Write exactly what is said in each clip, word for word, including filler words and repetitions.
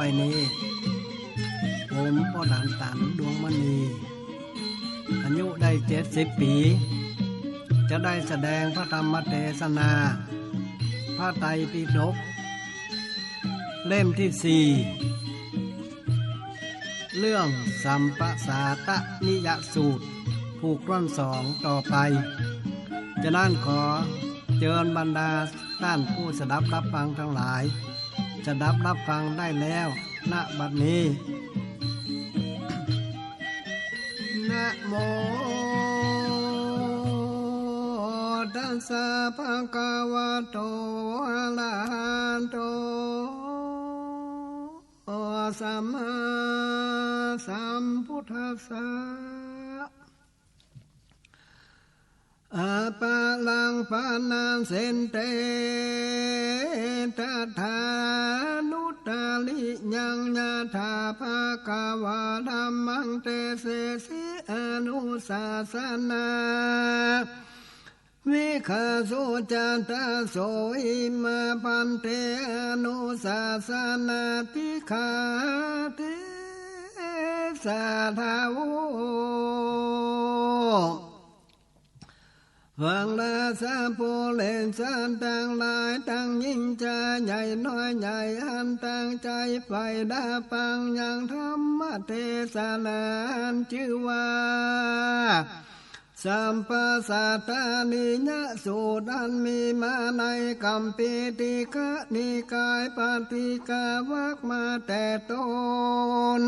ไปนี้ ผมป้อด่านตัน ดวงมณี อายุได้เจ็ดสิบปี๋ จะได้แสดงพระธรรมเตสนา พระไตรปิฎก เล่มตี้สี่ เรื่องสัมปสาตนิยสูตร ผูกถ้วนสองต่อไป จะนั้นขอเจิญบรรดาต้านผู้สดับฮับฟังตังหลาย สดับฮับฟังได้แล้ว ณ บัดนี้ นะโมตัสสะ ภะคะวะโต อะระหะโต สัมมาสัมพุทธัสสะ อะปะรัง ปะนะเสนเต ตะถานุตตะริยัง ยะถาภะคะวาธัมมัง เตเสสิ อะนุสาสะนา วิคาโส จะตะโส อิมา ภันเต อะนุสาสะนา ติกขา เตสะ ทาโว ฟังราชาปุเรศาตังหลาย ตังยิ่งจาใหญ่น้อยใหญ่ อันตั้งใจ๋ใฝ่ดับฟังยังธรรมเตสนา อันจื้อว่า สัมปสาตนิยสูตร อันมีมาในคัมภีร์ติกขนิกาย ปัตติกวรรคมาแต่ต้น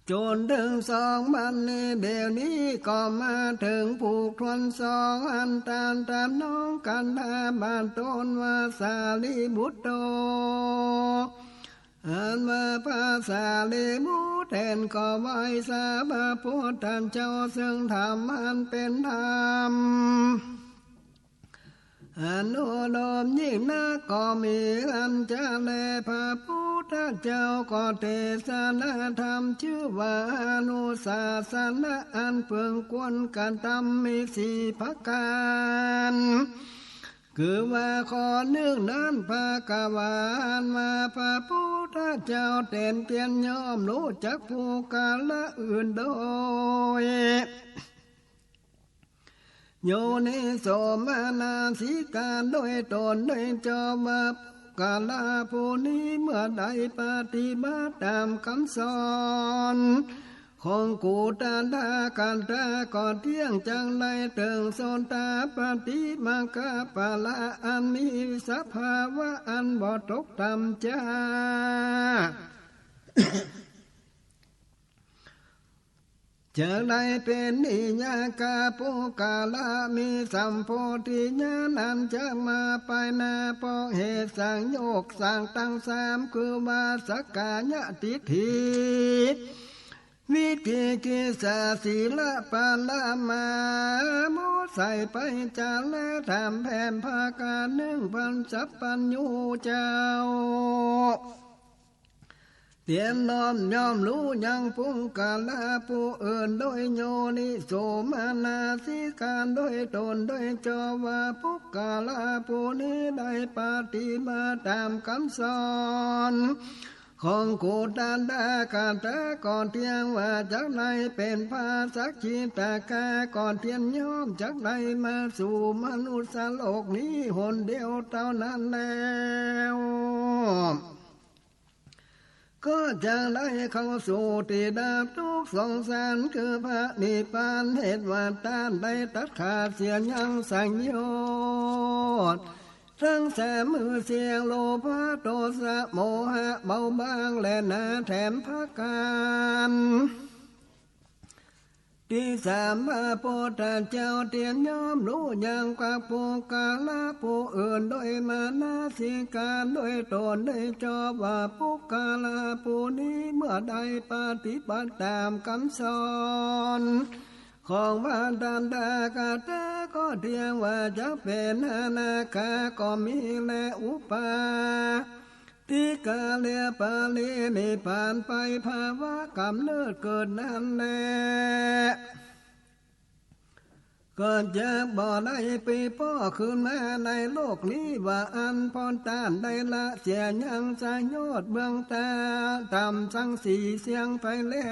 จ๋นเถิงสองบัดนี้ เดี๋ยวนี้ก็มาเถิงผูกถ้วนสอง อันตรัสถามน้องกันดาบาต้นว่าสารีบุตโต อันว่าพระสารีบุตรเห็นก็ไหว้สาพระพุทธเจ้า ซึ่งธรรมอันเป๋นธรรม อันอุดมยิ่งนักก็มีอันจะแล พระพุทธเจ้าก็เตสนาธรรม จื้อว่าอนุสาสนะ อันเปิงควรกระตำมีสี่ประก๋าน คือว่าข้อนึ่งนั้น ภะคะวา อันว่าพระพุทธเจ้าเต๋นเตียนย่อมฮู้จักปุคคละอื่นโดย โยนิโสมนสิการ โดยตนโดยจ่อว่าปุคคละผู้นี้เมื่อใดปฏิบัติต๋ามกำสอนของกุตตะกะตะก็เตี้ยง จักได้เถิงโสตาปัตติมัคคะผละ อันมีสภาวะอันบ่ตกต่ำจ๊า จักได้เป๋นนิยากะปุคคละ มีสัมโพธิญาณ อันจักมาไปหน้า เพราะเหตุสังโยชน์สังตังสาม คือว่าสักกายะทิฏฐิ วิจิกิจฉา สีละปะละมา โมใส่ไปจะแลธรรมแผ่นภาคานึ่ง พระสัพพัญญูเจ้า เตียนน้อมย่อมฮู้ยังปุคคละผู้อื่น โดยโยนิโสมนสิการ โดยตนโดยจ่อว่าปุคคละผู้นี้ได้ปฏิบัติต๋ามกำสอนของกุตตะกะตะก็เตี้ยง ว่าจักได้เป๋นพระสกิทาคา ก็เตี้ยงย่อมจักได้มาสู่มนุษย์โลกนี้หนเดียวเต้านั้นแล้ว ก็จักได้เข้าสู่ตี้ดับทุกข์สงสาร คือพระนิพพาน เหตุว่าต้านได้ตัดขาดเสียยังสังโยชน์ตังสาม คือเสี้ยงโลภะ โทสะ โมหะ เบาบางแลนา แถมประก๋าน ตี้สาม พระพุทธเจ้าเตียนย่อมฮู้ยังกว่าปุคคละผู้อื่น โดยมนสิการ โดยตนโดยจ่อว่าปุคคละผู้นี้เมื่อได้ปฏิบัติต๋ามกำสอนของพระตถาคตะ ก็เตี้ยงว่าจักเป๋นอนาคาก็มีแล อุปา ทิกาเลียปรินิพพานไป ภาวะกำเนิดเกิดนั้นแล เ ก็จักบ่ได้ไปป้อคืนมาในโลกนี้ว่าอั้น เพราะต้านได้ละเสียยังสังโยชน์เบื้องต่ำสังสี่เสี้ยงไปแล้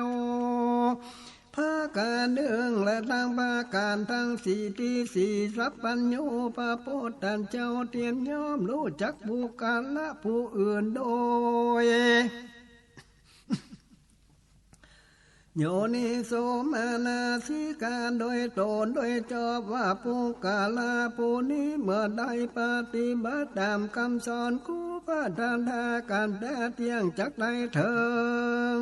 ว ประก๋านนึ่งและตังประก๋านตังสี่ ตี้สี่สัพพัญญูพระปุทธเจ้าเตียนย่อมฮู้จักปุคคละผู้อื่นโดย โยนิโสมนสิการโดยตรงโดยจอบว่าปุคคละผู้นี้เมื่อได้ปฏิบัติต๋ามกำสอนครูพระตถาคตะเตี้ยงจักได้เถิง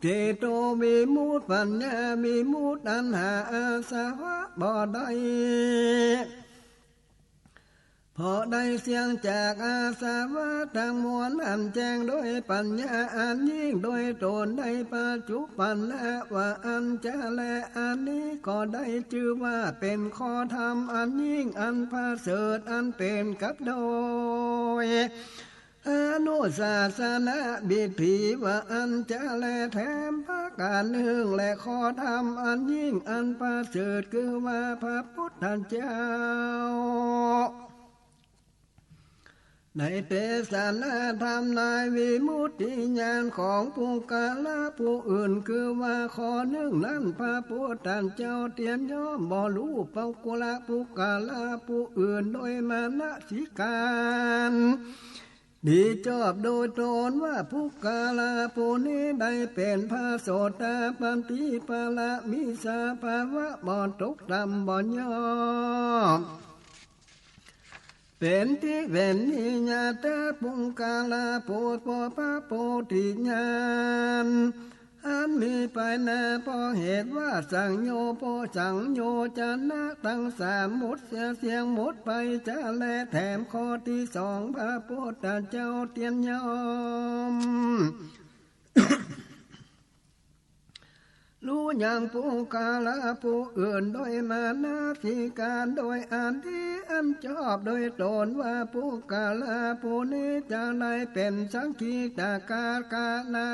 เจโตวิมุตติปัญญาวิมุตติอันหาอาสวะบ่ได้ เพราะได้เสี้ยงจากอาสวะตังมวลอันแจ้งโดยปัญญาอันยิ่งโดยตรงในปัจจุบันนะว่าอั้นจา และอันนี้ก็ได้จื้อว่าเป๋นข้อธรรมอันยิ่งอันประเสริฐอันเป๋นกับโดย อนุสาสนวิธีว่าอั้นจา และแถมประก๋านนึ่งและข้อธรรมอันยิ่งอันประเสริฐคือว่าพระปุทธเจ้าได้เตสนาธรรมในวิมุตติญาณของปุคคละผู้อื่น คือว่าข้อนึ่งนั้นพระปุทธเจ้าเตียนย่อมบ่ฮู้ปุคคละปุคคละผู้อื่นโดยมนสิการ ดีจอบโดยตรงว่าปุคคละผู้นี้ได้เป๋นพระโสดาปัตติผละ มีสภาวะบ่ตกต่ำบ่ย่อ เป๋นตี้เป๋นนิยตะปุคคละผู้ประพระโพธิญาณ อันมีไปนา เพราะเหตุว่าสังโยโพสังโยชนะตังสามหมดเสี้ยงหมดไปจา และแถมข้อตี้สองพระปุทธเจ้าเตียนย่อมฮู้ยังปุคคละผู้อื่นโดยมนสิการโดยอันดีอันจอบโดยตรงว่าปุคคละผู้นี้จะได้เป๋นสกิทาคานา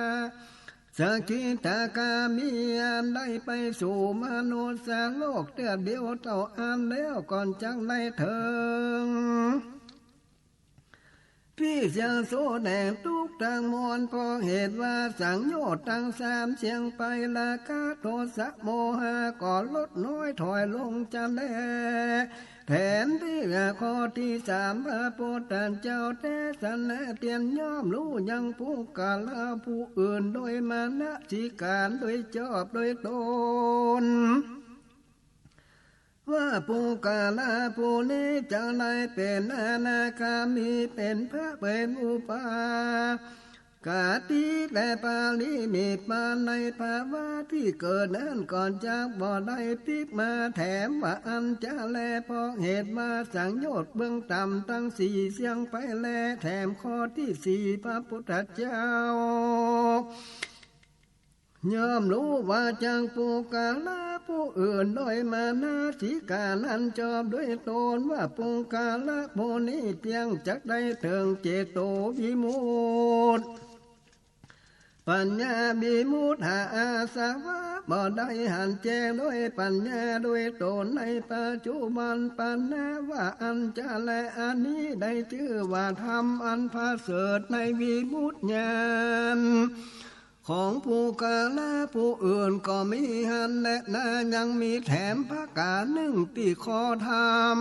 สกิทาคามีอันได้ไปสู่มนุสสโลกเตื้อเดียวเต้าอั้นแล้วก่อนจักได้เถิงตี้เสี้ยงสุดแห่งตุ๊กข์ตังมวล เพราะเหตุว่าสังโยชน์ตังสามเสี้ยงไป ราคะโทสะโมหะก็ลดน้อยถอยลงจาแล แถมตี้ข้อตี้สามพระปุทธเจ้าเตสนาเตียนย่อมฮู้ยังปุคคละผู้อื่นโดยมนสิการโดยจอบโดยตรง ว่าปุคคละผู้นี้จะได้เป๋นอนาคามี เป๋นพระเป๋นอุปา คติและปรินิพพานในภาวะตี้เกิดนั้นก่อนจักบ่ได้ปิ๊กมาแถมว่าอั้นจาแล เพราะเหตุว่าสังโยชน์เบื้องต่ำตังสี่เสี้ยงไปแล แถมข้อตี้สี่พระปุทธเจ้า ย่อมฮู้ว่าจักปุคคละผู้อื่นโดยมนสิการอันจอบโดยตรงว่าปุคคละผู้นี้เตี้ยงจักได้เถิงเจโตวิมุตติปัญญาวิมุตติหาอาสวะบ่ได้หันแจ้งโดยปัญญาโดยตรงในปัจจุบันปันนะว่าอั้นจาแล อันนี้ได้จื้อว่าธรรมอันประเสริฐในวิมุตติญาณ ของปุคคละผู้อื่นก็มีหั้นแลนา ยังมีแถมประก๋านนึ่งตี้ข้อธรรม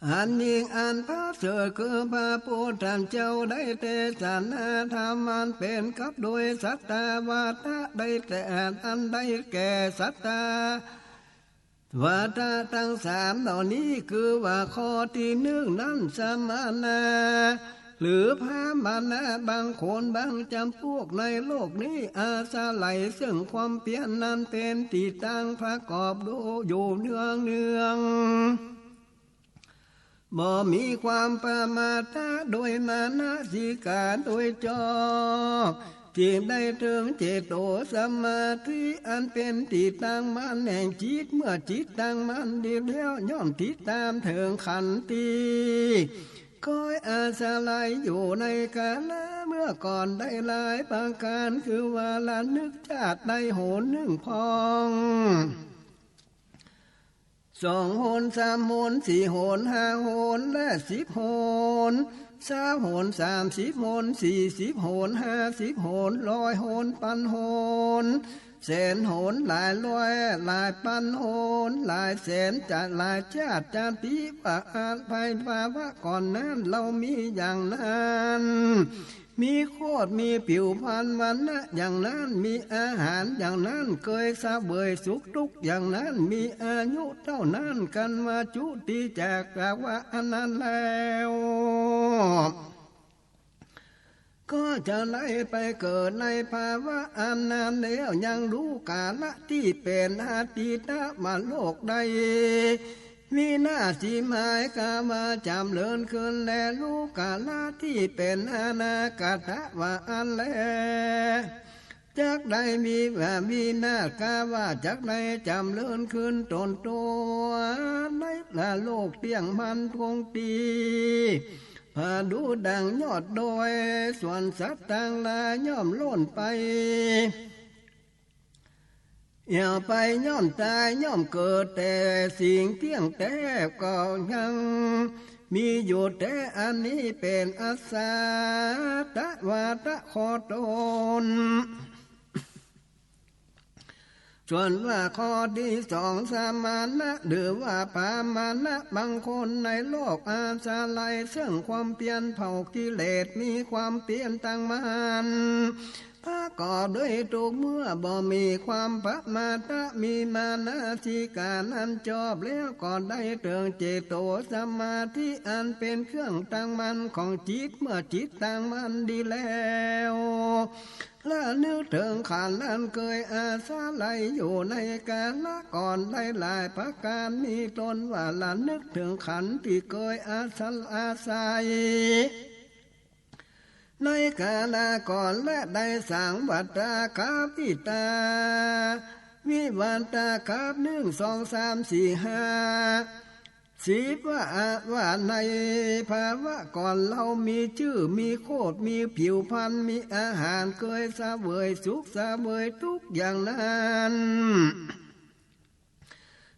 อันยิ่งอันประเสริฐคือพระปุทธเจ้าได้เตสนาธรรมอันเป๋นกับโดยสัตตวาทะได้แก่อันได้แก่สัตต วาทะตังสามเหล่านี้คือว่าข้อตี้นึ่งนั้นสมณะ หรือพราหมณะบางคนบางจ๋ำพวกในโลกนี้อาศัยเซิ่งความเปียรนั้นเป๋นตี้ตั้งประกอบโดยอยู่เนืองเนือง บ่มีความประมาทะโดยมนสิการโดยจอบ จึงได้เถิงเจโตสมาธิอันเป๋นตี้ตั้งมั่นแห่งจิต เมื่อจิตตั้งมั่นดีแล้วย่อมติดต๋ามเถิงขันติ คอยอาศัยอยู่ในกาละเมื่อ มื่อก่อนได้หลายประก๋าน คือว่าระนึกจาติได้หนนึ่งพ่อง สองหน สามหน สี่หน ห้าหน และสิบหน ซาวหน สามสิบหน สี่สิบหน ห้าสิบหน ร้อยหน ปันหน แสนหน หลายร้อย หลายปันหน หลายแสน จะหลายจาติ จาติว่าอาภัย ภาวะก่อนนั้นเฮามีอย่างนั้น มีโคตร มีผิวพรรณวรรณะอย่างนั้น มีอาหารอย่างนั้น เกยเสวยสุขทุกข์อย่างนั้น มีอายุเต้านั้น กันมาจุติจากภาวะอันนั้นแล้ว ก็จะได้ไปเกิดในภาวะอันนั้นแล้ว ยังรู้กาละตี้เป๋นอดีตะว่าโลกได้ วินาศหาย กาว่าจ๋ำเริญขึ้น และรู้กาละตี้เป๋นอนาคตะว่าอั้นแล จักได้มีว่าวินาศ กาว่าจักได้จ๋ำเริญขึ้น ตนตัวในละโลกเตี้ยงมั่นคงตี้ ผาดูดั่งยอดดอย ส่วนสัตว์ตังหลายย่อมล่นไป เหี่ยวไปย่อมต๋าย ย่อมเกิดแต่สิ่งเตี้ยงแต๊ ก็ยังมีอยู่แต๊ อันนี้เป๋นอัศตะวาทะข้อต้น ส่วนว่าข้อตี้สอง สมณะ หรือว่าพราหมณะ บางคนในโลกอาศัยเซิ่งความเปียรเผากิเลส มีความเปียรตั้งมั่น ประกอบด้วยทุกเมื่อ บ่มีความประมาทะ มีมนสิการอันจอบแล้ว ก็ได้เถิงเจโตสมาธิ อันเป๋นเครื่องตั้งมั่นของจิต เมื่อจิตตั้งมั่นดีแล้ว ระนึกเถิงขันธ์อันเกยอาศัยอยู่ในกาละก่อนได้หลายประก๋าน มีต้นว่าระนึกเถิงขันธ์ตี้เกยอาศัย อาศัย ในกาละก่อน และได้สังวัตตาคาวิตา วิวัตตาคาบนึ่ง สอง สาม สี่ ห้า สิบ ว่า ว่าในภาวะก่อนเฮามีจื้อ มีโคตร มีผิวพรรณ มีอาหาร เกยเสวยสุขเสวยทุกข์อย่างนั้น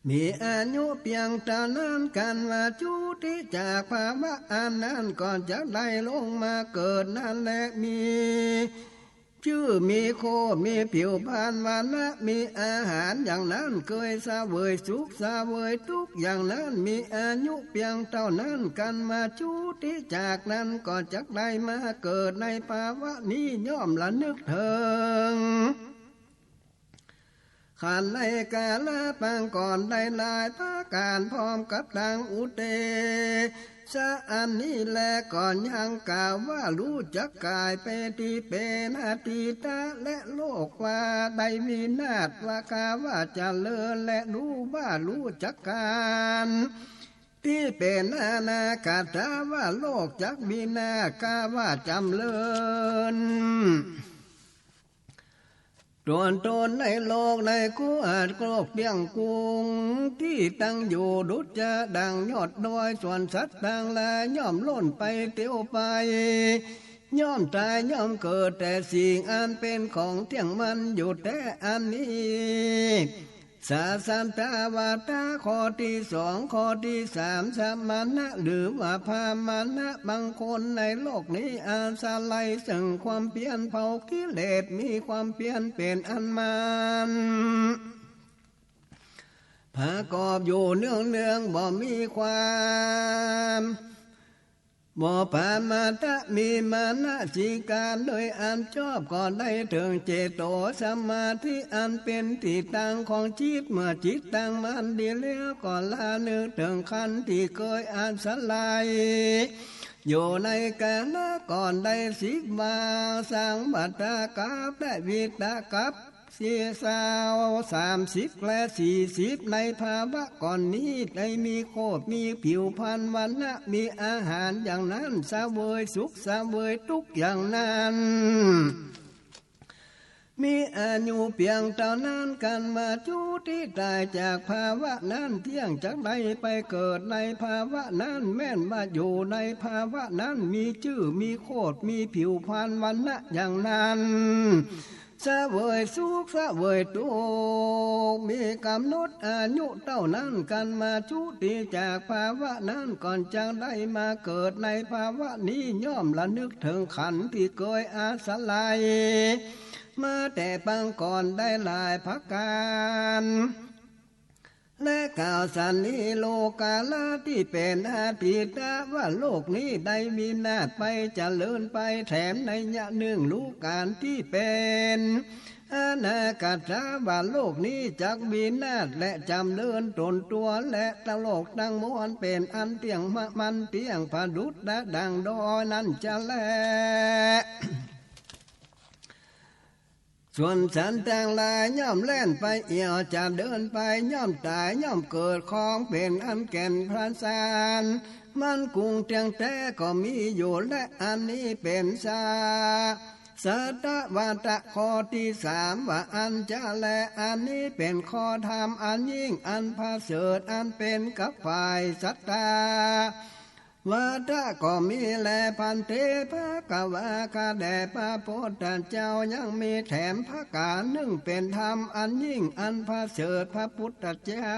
มีอายุเปียงเต้านั้น กันว่าจุติจากภาวะอันนั้น ก็จักได้ลงมาเกิดนั้นแล มีจื้อ มีโคตร มีผิวพรรณวรรณะ มีอาหารอย่างนั้น เกยเสวยสุขเสวยทุกข์อย่างนั้น มีอายุเปียงเต้านั้น กันว่าจุติจากนั้น ก็จักได้มาเกิดในภาวะนี้ ย่อมระนึกเถิง ขันธ์ในกาละปางก่อนได้หลายประก๋าน พร้อมกับตังอุเตสะอันนี้แล ก็ยังกล่าวว่ารู้จักก๋ายเป๋นตี้เป๋นอดีตะ และโลกว่าได้วินาศ ว่ากาว่าเจริญ และรู้ว่ารู้จักก๋านตี้เป๋นอนาคตะ ว่าโลกจักวินาศ กาว่าจ๋ำเริญ ตัวตนในโลกในกุอาจโลกเตี้ยงกุ้ง ตี้ตั้งอยู่ดุจจะดั่งยอดดอย ส่วนสัตว์ตังหลายย่อมล่นไปเตียวไป ย่อมต๋ายย่อมเกิด แต่สิ่งอันเป๋นของเตี้ยงมั่นอยู่แต๊อันนี้ สาสัตตวาทะข้อตี้สอง ข้อตี้สาม สมณะ หรือว่าพราหมณะ บางคนในโลกนี้อาศัยเซิ่งความเปียรเผากิเลส มีความเปียรเป๋นอันมาก ประกอบอยู่เนืองๆ บ่มีความ บ่ประมาทะ มีมนสิการโดยอันจอบ ก็ได้เถิงเจโตสมาธิ อันเป๋นตี้ตั้งของจิต เมื่อจิตตั้งมั่นดีแล้ว ก็ระนึกเถิงขันธ์ตี้เกยอาศัยอยู่ในกาละก่อนได้สิบว่า สังวัตตะกัปและวิตะกัป สี่สาว สามสิบ และสี่สิบ ในภาวะก่อนนี้ ได้มีโคตร มีผิวพรรณวรรณะ มีอาหารอย่างนั้น เสวยสุข เสวยทุกข์อย่างนั้น มีอายุเปียงเต้านั้น กันมาจุติต๋ายจากภาวะนั้น เตี้ยงจักได้ไปเกิดในภาวะนั้น แม่นว่าอยู่ในภาวะนั้น มีจื้อ มีโคตร มีผิวพรรณวรรณะอย่างนั้น เสวยสุขเสวยตุ๊กข์ มีก๋ำหนดอายุเต้านั้น กันมาจุติจากภาวะนั้น ก่อนจักได้มาเกิดในภาวะนี้ ย่อมระนึกเถิงขันธ์ตี้เกยอาศัยมาแต่ปางก่อนได้หลายประก๋าน และกล่าวสันนิโลกาละตี้เป๋นอดีตะ ว่าโลกนี้ได้วินาศไป เจริญไป แถมนัยยะนึ่งรู้ก๋านตี้เป๋นอนากาตะ ว่าโลกนี้จักวินาศและจ๋ำเริญต๋นตั๋ว และตะโลกตังมวลเป๋นอันเตี้ยง มะมันเตี้ยง ผดุดดาดั่งดอยนั้นจะแล ส่วนสัตว์ตังหลายย่อมแล่นไปเอี่ยว จะเดินไป ย่อมต๋าย ย่อมเกิด ของเป๋นอันแก่นประสาท มั่นคงเตี้ยงแต๊ก็มีอยู่แล อันนี้เป๋นสา สัตตวาทะข้อตี้สาม ว่าอั้นจะแล อันนี้เป๋นข้อธรรมอันยิ่งอันประเสริฐ อันเป๋นกับฝ่ายสัตตวาทะก็มีแล ภันเต ภะคะวา ข้าแต่พระพุทธเจ้า ยังมีแถมประก๋านนึ่ง เป๋นธรรมอันยิ่งอันประเสริฐ พระพุทธเจ้า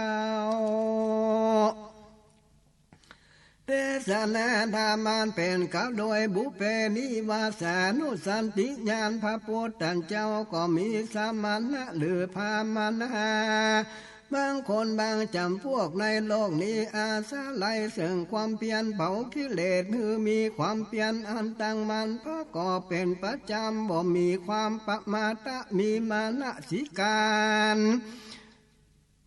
เตสนาธรรมอันเป๋นกับโดยบุพเพนิวาสานุสติญาณ พระพุทธเจ้าก็มี สมณะหรือพราหมณะบางคนบางจ๋ำพวกในโลกนี้ อาศัยเซิ่งความเปียรเผากิเลส หื้อมีความเปียรอันตั้งมั่นประกอบเป๋นประจ๋ำ บ่มีความประมาทะ มีมนสิการ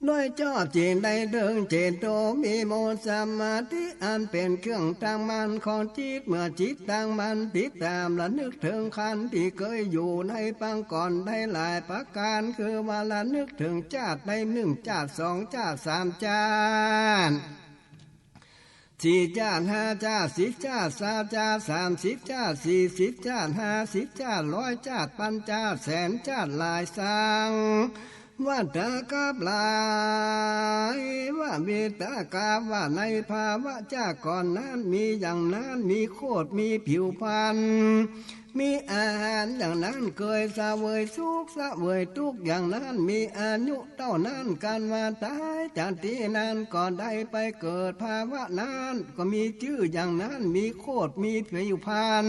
ด้วยจอบจิตได้เถิงเจโตวิมุตติสมาธิ อันเป๋นเครื่องตั้งมั่นของจิต เมื่อจิตตั้งมั่นติดต๋ามระนึกเถิงขันธ์ตี้เกยอยู่ในปางก่อนได้หลายประก๋าน คือว่าระนึกเถิงจาติได้นึ่งจาติ สองจาติ สามจาติ สี่จาติ ห้าจาติ สิบจาติ ซาวจาติ สามสิบจาติ สี่สิบจาติ ห้าสิบจาติ ร้อยจาติ ปันจาติ แสนจาติ หลายสังวัตกับหลาย ว่าวิตกับ ว่าในภาวะจาติก่อนนั้นมีอย่างนั้น มีโคตร มีผิวพรรณ มีอาหารอย่างนั้น เกยเสวยสุขเสวยตุ๊กข์อย่างนั้น มีอายุเต้านั้น กันมาต๋ายจากตี้นั้นก็ได้ไปเกิดภาวะนั้น ก็มีจื้ออย่างนั้น มีโคตร มีผิวพรรณ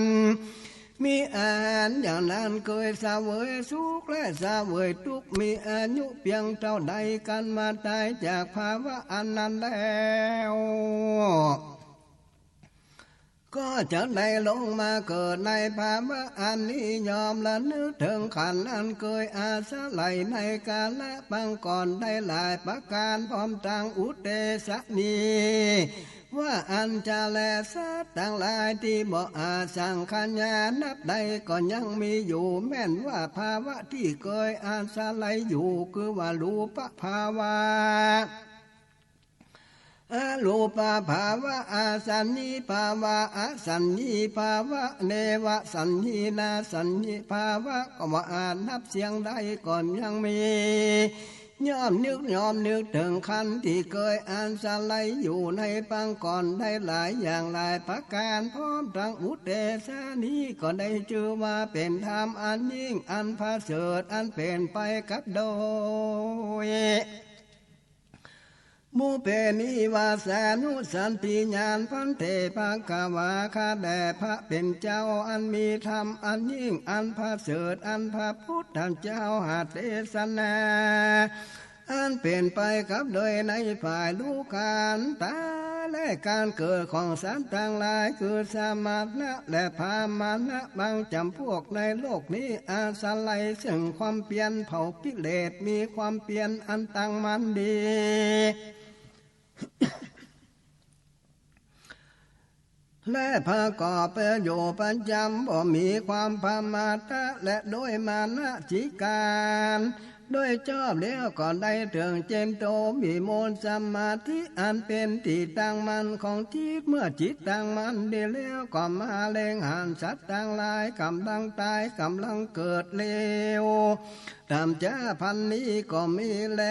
มีอาหารอย่างนั้น เกยเสวยสุขและเสวยตุ๊กข์ มีอายุเปียงเต้าใด กันมาต๋ายจากภาวะอันนั้นแล้ว ก็จะได้ลงมาเกิดในภาวะอันนี้ ย่อมระนึกเถิงขันธ์อันเกยอาศัยในกาละปางก่อนได้หลายประก๋าน พร้อมตังอุเตสะนี้ ว่าอั้นจะแล สัตว์ตังหลายตี้บ่อาจสังขยานับได้ก็ยังมีอยู่ แม่นว่าภาวะตี้เกยอาศัยอยู่ คือว่ารูปภาวะ อรูปภาวะ อสัญญีภาวะ อสัญญูภาวะ เนวสัญญู นาสัญญูภาวะ ก็บ่อาจนับเสี้ยงได้ก็ยังมี ย่อมนึก ย่อมนึกเถิงขันธ์ตี้เกยอาศัยอยู่ในปางก่อนได้หลายอย่างหลายประก๋าน พร้อมตังอุเตสะนี้ ก็ได้จื้อว่าเป๋นธรรมอันยิ่งอันประเสริฐ อันเป๋นไปกับโดย บุพเพนิวาสานุสติญาณ ภันเต ภะคะวา ข้าแต่พระเป๋นเจ้า อันมีธรรมอันยิ่งอันประเสริฐ อันพระพุทธเจ้าหาเตสนา อันเป๋นไปกับโดยในฝ่ายรู้ขันธ์ต๋ายและก๋านเกิดของสัตว์ตังหลาย คือสมณะและพราหมณะบางจ๋ำพวกในโลกนี้ อาศัยเซิ่งความเปียรเผากิเลส มีความเปียรอันตั้งมั่นดี และประกอบประโยชน์ประจ๋ำ บ่มีความประมาทะ และโดยมนสิการ โดยจบแล้วก็ได้เถิงเจโตวิมุตติสมาธิ อันเป๋นตี้ตั้งมั่นของจิต เมื่อจิตตั้งมั่นดีแล้วก็มาเล็งหันสัตว์ตังหลายก๋ำลังต๋ายก๋ำลังเกิดแล้ว ต๋ามจ๋าพันนี้ก็มีแล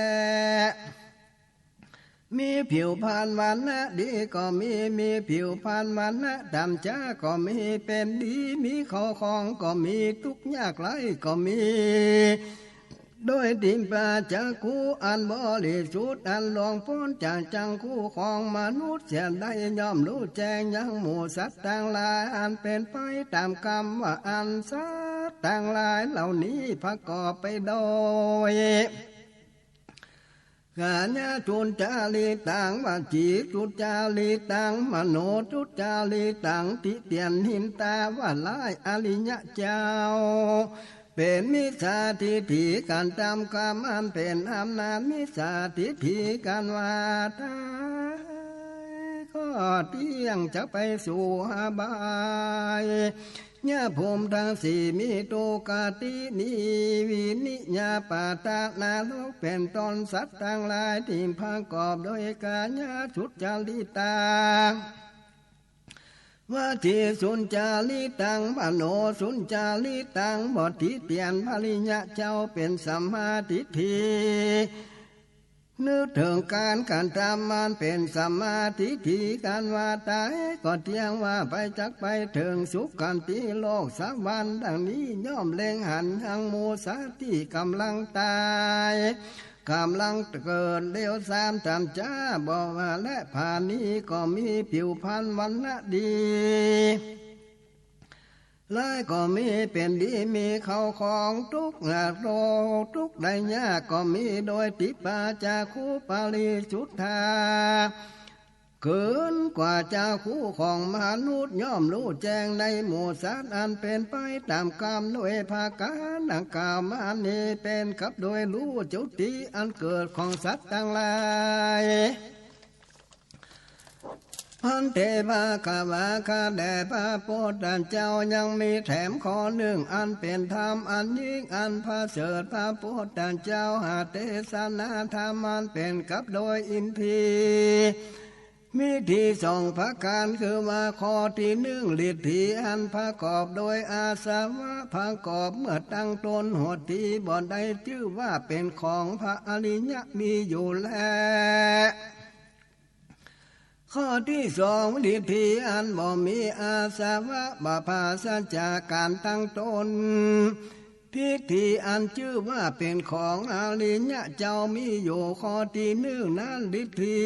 มีผิวพรรณวรรณะดีก็มี มีผิวพรรณวรรณะต๋ามจ๋าก็มี เป๋นดีมีเข้าของก็มี ตุ๊กข์ยากไร้ก็มี โดยทิพพจักขุอันบริสุทธิ์ อันล่วงป๊นจากจักขุของมนุษย์เสียได้ ย่อมฮู้แจ้งยังหมู่สัตว์ตังหลาย อันเป๋นไปต๋ามกรรมว่าอั้น สัตว์ตังหลายเหล่านี้ประกอบไปโดย กายจุจจาริตัง วจีจุจจาริตัง มโนจุจจาริตัง ติเตียนนินทาว่าร้ายอริยะเจ้า เป๋นมิจฉาทิฏฐิ ก๋านตำกรรมอันเป๋นอำนาจมิจฉาทิฏฐิ ก๋านว่าต๋ายก็เตี้ยง จะไปสู่อบาย ยภูมิตังสี่ มีตุคติ นิวินิยาปาตะนรกเป๋นต้น สัตว์ตังหลายตี้ประกอบโดยกายจุจจาริตัง วจีจุจจาริตัง มโนจุจจาริตัง บ่ติเตียนพระอริยะเจ้าเป๋นสัมมาทิฏฐิ นึกเถิงก๋านก๋านตำมันเป๋นสัมมาทิฏฐิ ก๋านว่าต๋ายก็เตี้ยง ว่าไปจักไปเถิงสุคติโลกสวรรค์ ดังนี้ย่อมเล็งหันยังหมู่สัตว์ตี้ก๋ำลังต๋าย ก๋ำลังเกิดแล้วสามต๋ามจ๋า บ่ว่าแลผ่านนี้ก็มีผิวพรรณวรรณะดี ร้ายก็มี เป๋นดีมีเข้าของ ตุ๊กข์ยากโรคตุ๊กข์ได้ยากก็มี โดยทิพพจักขุปริสุทธา เกินกว่าจักขุของมนุษย์ ย่อมฮู้แจ้งในหมู่สัตว์อันเป๋นไปต๋ามกรรม โดยประก๋านดังกล่าวมานี้ เป๋นกับโดยฮู้จุติอันเกิดของสัตว์ตังหลาย อันเต ภควา ข้าแต่พระพุทธเจ้า ยังมีแถมข้อนึ่ง อันเป๋นธรรมอันยิ่งอันประเสริฐ พระพุทธเจ้าหาเตสนาธรรมอันเป๋นกับโดยอินทรีย์ มีดีสองประก๋าน คือว่าข้อตี้นึ่ง ฤทธิอันประกอบโดยอาสวะ ประกอบเมื่อตั้งต้นฮอดตี้บ่ได้จื้อว่าเป๋นของพระอริยะมีอยู่แล ข้อตี้สอง ฤทธิอันบ่มีอาสวะ บ่ปราศจากก๋านตั้งต้น ทิฏฐิอันจื้อว่าเป๋นของอริยะเจ้ามีอยู่ ข้อตี้นึ่งนั้น ฤทธิ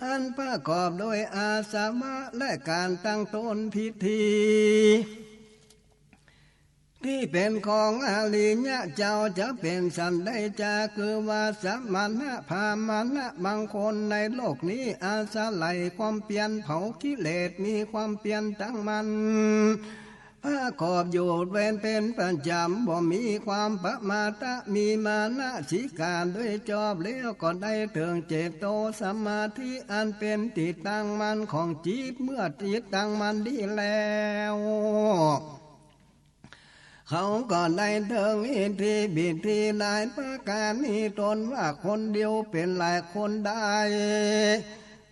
อันประกอบโดยอาสวะและก๋านตั้งต้นทิฏฐิ ตี้เป๋นของอริยะเจ้าจะเป๋นสันใดจา คือว่าสมณะพราหมณะบางคนในโลกนี้อาศัยความเปียรเผากิเลส มีความเปียรตั้งมั่น ประกอบอยู่เว้นเป๋นประจ๋ำ บ่มีความประมาทะ มีมนสิการโดยจอบแล้วก็ได้เถิงเจโตสมาธิอันเป๋นตี้ตั้งมั่นของจิต เมื่อจิตตั้งมั่นดีแล้ว เขาก็ได้เถิงอิทธิฤทธิหลายประก๋าน มีต้นว่าคนเดียวเป๋นหลายคนได้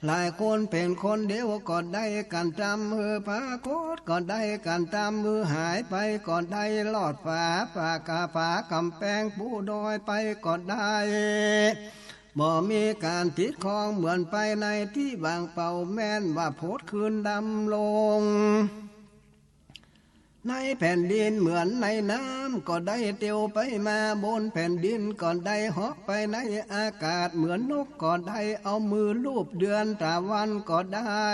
หลายคนเป๋นคนเดียวก็ได้ ก๋านตำหื้อปรากฏก็ได้ ก๋านตำหื้อหายไปก็ได้ ลอดฝาปากาฝาก๋ำแปงปูดอยไปก็ได้ บ่มีก๋านติดข้อง เหมือนไปในตี้ว่างเปล่า แม่นว่าผดคืนดำลง ในแผ่นดินเหมือนในน้ำก็ได้ เตียวไปมาบนแผ่นดินก็ได้ เหาะไปในอากาศเหมือนนกก็ได้ เอามือลูบเดือนตะวันก็ได้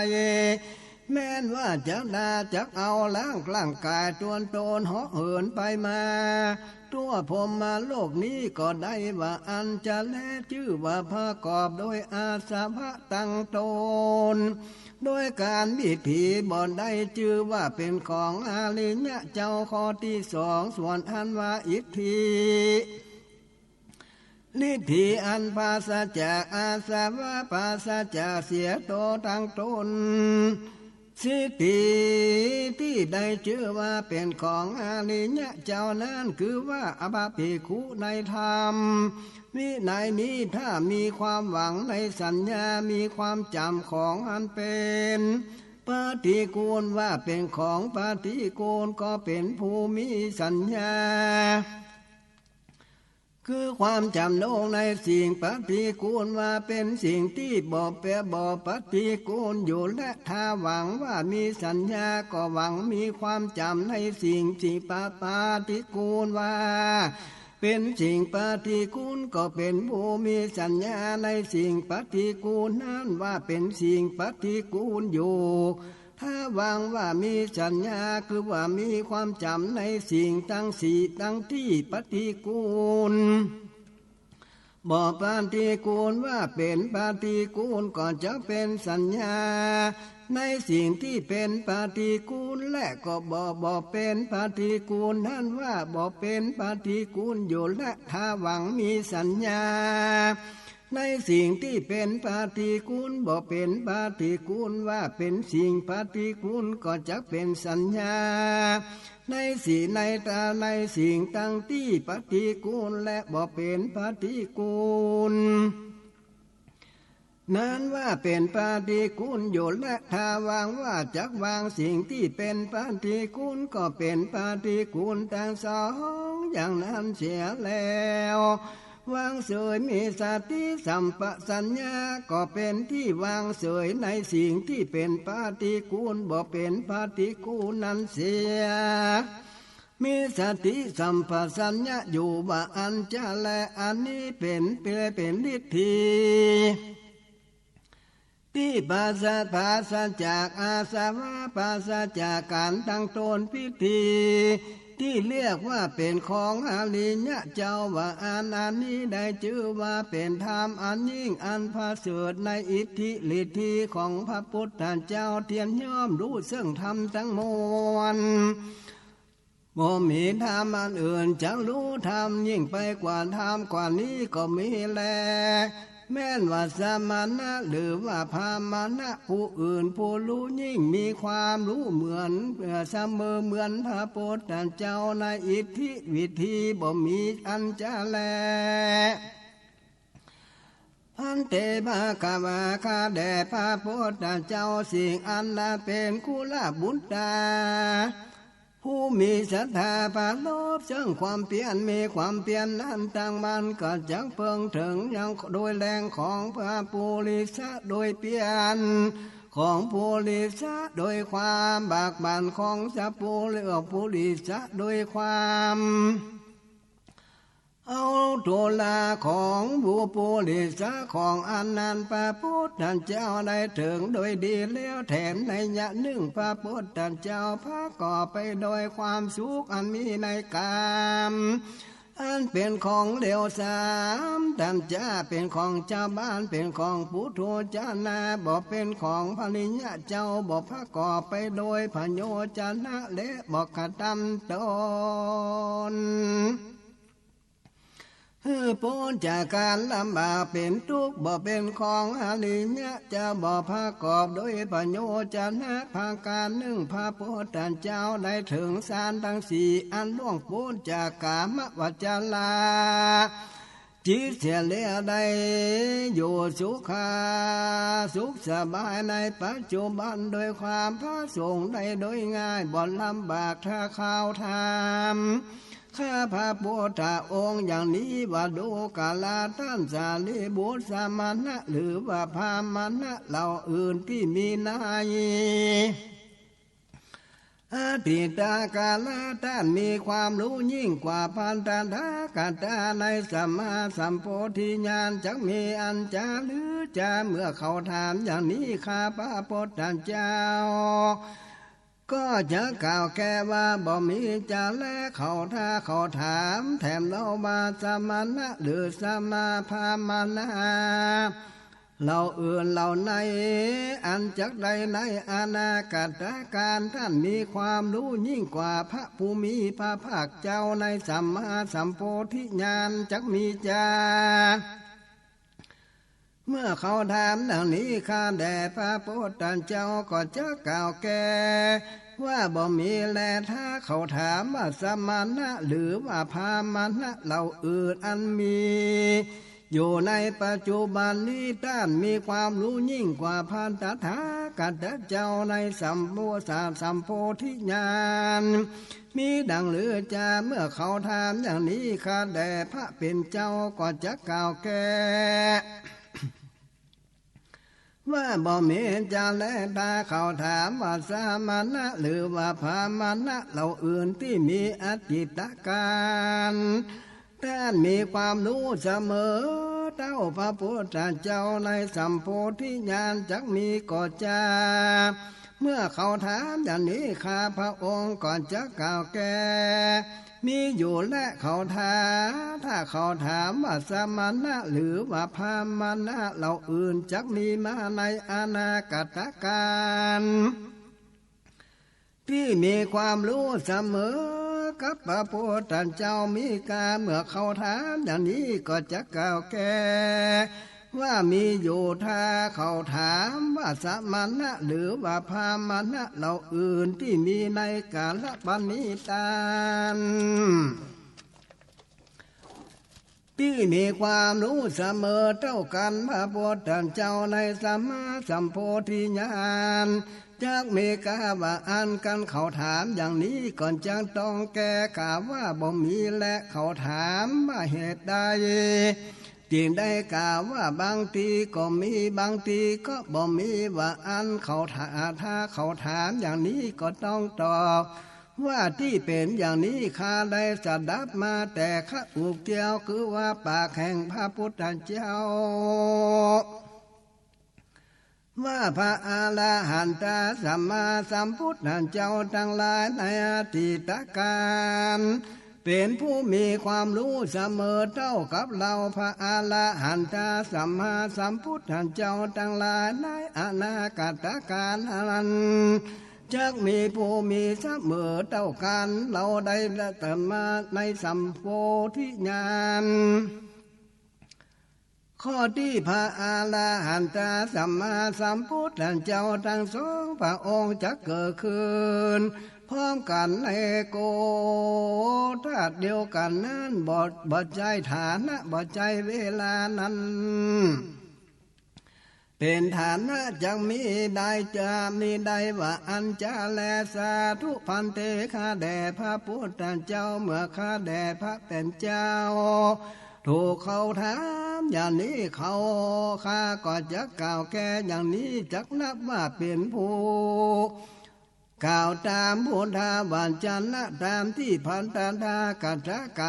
แม่นว่าจะนาจักเอาร่าง ร่างก๋ายตนตนเหาะเหินไปมา ทั่วพรหมโลกนี้ก็ได้ ว่าอั้นจะแล จื้อว่าประกอบโดยอาสวะตั้งต้น โดยก๋านวิธีบ่ได้ จื้อว่าเป๋นของอริยะเจ้า ข้อตี้สอง ส่วนอันว่าอิทธิฤทธิอันปราศจากอาสวะ ปราศจากเสียโตตั้งต้น สิทธิตี้ได้จื้อว่าเป๋นของอริยะเจ้านั้น คือว่า อปะภิกขุ ในธรรมวินัยนี้ ถ้ามีความหวังในสัญญา มีความจ๋ำของอันเป๋นปฏิกูลว่าเป๋นของปฏิกูล ก็เป๋นผู้มีสัญญา คือความจ๋ำลงในสิ่งปฏิกูลว่าเป๋นสิ่งตี้บ่เป๋น บ่ปฏิกูลอยู่ และถ้าหวังว่ามีสัญญา ก็หวังมีความจ๋ำในสิ่งตี้ปะ ปฏิกูลว่าเป๋นสิ่งปฏิกูล ก็เป๋นผู้มีสัญญาในสิ่งปฏิกูลนั้นว่าเป๋นสิ่งปฏิกูลอยู่ ถ้าหวังว่ามีสัญญา คือว่ามีความจ๋ำในสิ่งตังสี่ตังตี้ปฏิกูล บ่ปฏิกูลว่าเป๋นปฏิกูล ก็จะเป๋นสัญญาในสิ่งตี้เป๋นปฏิกูล และก็บ่ บ่เป๋นปฏิกูลนั้นว่าบ่เป๋นปฏิกูลอยู่ และถ้าหวังมีสัญญา ในสิ่งตี้เป๋นปฏิกูล บ่เป๋นปฏิกูลว่าเป๋นสิ่งปฏิกูล ก็จะเป๋นสัญญาในสิ่ง ในตา ในสิ่งตังตี้ปฏิกูล และบ่เป๋นปฏิกูล นั้นว่าเป๋นปฏิกูลอยู่ และถ้าหวังว่าจักวางสิ่งตี้เป๋นปฏิกูล ก็เป๋นปฏิกูลตังสองอย่างนั้นเสียแล้ว วางเสย มีสติสัมปชัญญะ ก็เป๋นตี้วางเสยในสิ่งตี้เป๋นปฏิกูล บ่เป๋นปฏิกูลนั้นเสีย มีสติสัมปชัญญะอยู่ว่าอันจะแล อันนี้เป๋น เป๋น เป๋นทิฏฐิ ตี้ปราศ ปราศจากอาสวะ ปราศจากก๋านตั้งต้นทิฏฐิ ตี้เรียกว่าเป๋นของอริยะเจ้าว่าอัน อันนี้ได้จื้อว่าเป๋นธรรมอันยิ่งอันประเสริฐในอิทธิฤทธิของพระพุทธเจ้า เตียนย่อมฮู้ซึ่งธรรมตังมวล บ่มีธรรมอันอื่นจักฮู้ธรรมยิ่งไปกว่าธรรมกว่านี้ก็มีแล แม้นว่าสมณะหรือว่าพราหมณะผู้อื่นผู้ฮู้ยิ่งมีความฮู้เหมือน เอ่อ เสมอเหมือนพระพุทธเจ้าในอิทธิฤทธิบ่มีอันจะแล ภันเต ภะคะวา ข้าแด่พระพุทธเจ้า สิ่งอันนาเป๋นกุลบุตรา ผู้มีศรัทธาปรารภซึ่งความเปียร มีความเปียรนั้นตั้งมั่น ก็จักเปิงเถิงยังโดยแฮงของพระปุริสะ โดยเปียรของปุริสะ โดยความบากบั่นของสัพปุริสะ โดยความ เอาตุลาของบุปุริสะของอันนั้นพระพุทธเจ้าได้เถิงโดยดีแล้วแถมนัยยะนึ่ง พระพุทธเจ้าประกอบไปโดยความสุขอันมีในกาม อันเป๋นของเลวสาม ตันจะเป๋นของจาวบ้าน เป๋นของปุถุชนา บ่เป๋นของพระริยะเจ้า บ่ประกอบไปโดยพโยชนะ และบ่กระตำตน หื้อป๊นจากก๋านลำบากเป๋นตุ๊กข์ บ่เป๋นของอริยะเจ้า บ่ประกอบโดยพโยชนะประก๋านนึ่ง พระพุทธเจ้าได้เถิงฌานตังสี่อันล่วงป๊นจากกามวจรา จิตเสียแล้วได้อยู่สุขา สุขสบายในปัจจุบันโดยความผาสุกได้โดยง่าย บ่ลำบากถ้าข้าวธรรม ข้าพระพุทธองค์อย่างนี้ว่า ดูกราต้านสารีบุตร สมณะหรือว่าพราหมณะเหล่าอื่นตี้มีในอดีตกาลต้านมีความฮู้ยิ่งกว่าพระตถาคตาในสัมมาสัมโพธิญาณจักมีอันจะหรือจา เมื่อเขาถามอย่างนี้ ข้าพระพุทธเจ้า ก็จะกล่าวแก้ว่า บ่มีจะแล เขาถ้าเขาถามแถมเล่าว่า สมณะหรือสมาพราหมณะเหล่าอื่นเหล่าใน อันจักได้ในอนาคตกาลต้านมีความฮู้ยิ่งกว่าพระผู้มีพระภาคเจ้าในสัมมาสัมโพธิญาณจักมีจา เมื่อเขาถามอย่างนี้ ข้าแด่พระพุทธเจ้าก็จะกล่าวแก้ ว่าบ่มีแล ถ้าเขาถามว่าสมณะหรือว่าพราหมณะเหล่าอื่นอันมีอยู่ในปัจจุบันนี้ ต้านมีความฮู้ยิ่งกว่าพระตถาคตเจ้าในสัมโพ สัมโพธิญาณ มีดังหรือจา เมื่อเขาถามอย่างนี้ ข้าแด่พระผู้เป็นเจ้าก็จะกล่าวแก้ ว่าบ่มีจาแล ถ้าเขาถามว่าสมณะหรือว่าพราหมณะเหล่าอื่นตี้มีอจิตตกาณ ต้านมีความฮู้เสมอเต้าพระพุทธเจ้าในสัมโพธิญาณจักมีก็จา เมื่อเขาถามอย่างนี้ ข้าพระองค์ก็จะกล่าวแก้ มีอยู่แล เขาถาม ถ้าเขาถามว่าสมณะหรือว่าพราหมณะเหล่าอื่นจักมีมาในอนาคตกาล ตี้มีความฮู้เสมอกับพระพุทธเจ้ามีกา เมื่อเขาถามอย่างนี้ก็จะกล่าวแก้ ว่ามีอยู่ ถ้าเขาถามว่าสมณะหรือว่าพราหมณะเหล่าอื่นตี้มีในกาลปณิธาน ตี้มีความฮู้เสมอเต้ากั๋นพระพุทธเจ้าในสัมมาสัมโพธิญาณ จักมีกาว่าอั้น คันเขาถามอย่างนี้ก็จักต้องแก้ กล่าวว่าบ่มีแล เขาถามว่าเหตุใด จึงได้กล่าวว่าบางทีก็มี บางทีก็บ่มี ว่าอั้น เขาถา ถ้าเขาถามอย่างนี้ก็ต้องตอบ ว่าตี้เป๋นอย่างนี้ ข้าได้สดับมาแต่ข้าอุเตียว คือว่าปากแห่งพระพุทธเจ้า ว่าพระอรหันตสัมมาสัมพุทธเจ้าตังหลายในอดีตกาล เป๋นผู้มีความฮู้เสมอเต้ากับเฮา พระอรหันตสัมมาสัมพุทธเจ้าตังหลายในอนาคตกาลนั้น จักมีผู้มีเสมอเต้ากั๋น เฮาได้สดับมาในสัมโพธิญาณ ข้อตี้พระอรหันตสัมมาสัมพุทธเจ้าตังสองพระองค์จักเกิดขึ้นพร้อมกั๋นในโกฏาชเดียวกั๋นนั้น บ่ บ่ใจ้ฐานะ บ่ใจ้เวลานั้น เป๋นฐานะจักมิได้ จักมิได้ว่าอั้นจาแล สาธุภันเต ข้าแด่พระพุทธเจ้า เมื่อข้าแด่พระผู้เป๋นเจ้า ถูกเขาถามอย่างนี้ เขา ข้าก็จักกล่าวแก้อย่างนี้ จักนับว่าเป๋นผู้กล่าวต๋ามพุทธวจนะ ต๋ามตี้พระตถาคตกล่าว